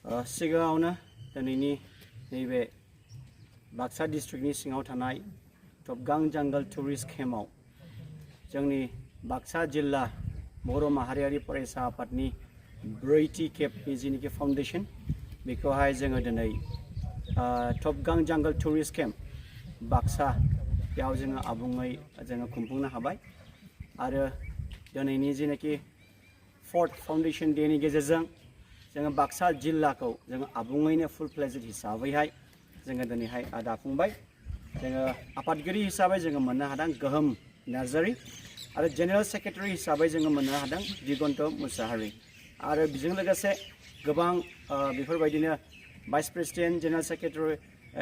सिगाङावनो दिनैनि नैबे बाक्सा डिस्ट्रिक्टनि सिङाव थानाय टपगां जंगल टुरिस्ट केम्पआव जोंनि बाक्सा जिल्ला बर' माहारियारि फरायसा आफादनि ब्रैथि खेबनि जिनिखि फाउन्डेसन बेखौहाय जोङो दिनै टपगां जंगल टुरिस्ट केम्प बाक्सा बेयाव जोङो आबुङै जोङो खुंफुंनो हाबाय आरो दिनैनि जिनिखि फोर्थ फाउन्डेसन डेनि गेजेरजों जोङो बाक्सा जिल्लाखौ जोङो आबुङैनो फुल फ्लेजेड हिसाबैहाय जोङो दिनैहाय दाफुंबाय जोङो आफादगिरि हिसाबै जोङो मोननो हादों गोहोम नार्जारी आरो जेनेरेल सेक्रेटारि हिसाबै जोङो मोननो हादों दिगन्त मुसाहारि आरो बेजों लोगोसे गोबां बेफोरबायदिनो vice president general secretary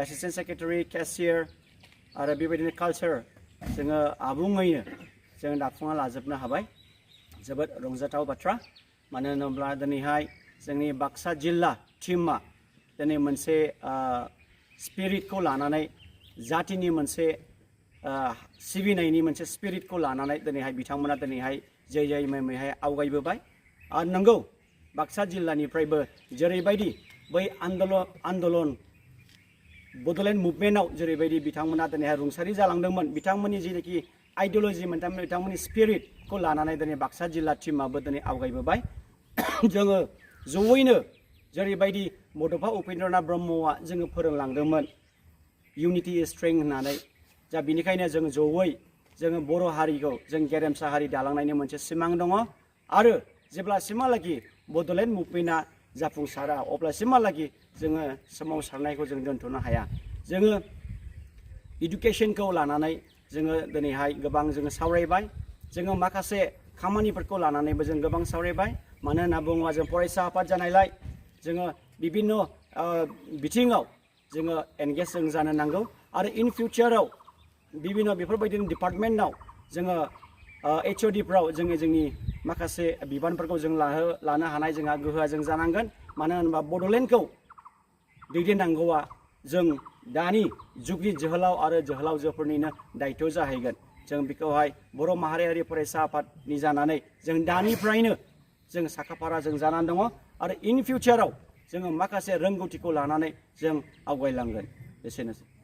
assistant secretary cashier आरो बेबायदिनो कालचार जोङो आबुङैनो जों दाफुंना लाजोबनो हाबाय जोबोद रंजाथाव बाथ्रा मानो होनोब्ला दिनैहाय जोंनि बाक्सा जिल्ला टीमा दिनै मोनसे स्पिरिटखौ लानानै जातिनि मोनसे सिबिनायनि मोनसे स्पिरिटखौ लानानै दिनैहाय बिथांमोना दिनैहाय जै मैहाय आवगायबोबाय आरो नंगौ बाक्सा जिल्लानिफ्रायबो जेरैबायदि बै आन्दलन बड'लेण्ड मुभमेन्टआव जेरैबायदि बिथांमोना दिनैहाय रुंसारि जालांदोंमोन बिथांमोननि जिनिखि आइडिय'लजि बिथांमोननि स्पिरिटखौ लानानै दिनै बाक्सा जिल्ला टीमाबो दिनै आवगायबोबाय जोङो जयैनो जेरैबायदि बड'फा उपेन्द्रनाथ ब्रह्मआ जोङो फोरोंलांदोंमोन इउनिटि इज स्ट्रेंथ होननानै दा बिनिखायनो जों जयै जोङो बर' हारिखौ जों गेरेमसा हारि दालांनायनि मोनसे सिमां दङ आरो जेब्लासिमहालागि बड'लेण्ड मुभमेन्टआ जाफुंसारा अब्लासिमहालागि जोङो सोमावसारनायखौ जों दोनथ'नो हाया जोङो इडुकेसनखौ लानानै जोङो दिनैहाय गोबां जोङो सावरायबाय जोङो माखासे खामानिफोरखौ लानानैबो जों गोबां सावरायबाय मानो होनना बुङोब्ला जों फरायसा आफाद जानायलाय जोङो बिभिन्न बिथिङाव जोङो एंगेज जों जानो नांगौ आरो इन फिउचाराव बिभिन्न बेफोरबायदिनो डिपार्टमेन्टआव जोङो HODफ्राव जोंनि माखासे बिबानफोरखौ जों लानो हानाय जोंहा गोहोआ जों जानांगोन मानो होनोबा बड'लेण्डखौ दैदेननांगौआ जों दानि जुगनि जोहोलाव आरो जोहोलावजोफोरनिनो दायित्व जाहैगोन जों बेखौहाय बर' माहारियारि फरायसा आफादनि जानानै जों दानिफ्रायनो जों साखाफारा जों जानानै दङ आरो इन फिउचाराव जोङो माखासे रोंगौथिखौ लानानै जों आवगायलांगोन एसेनोसै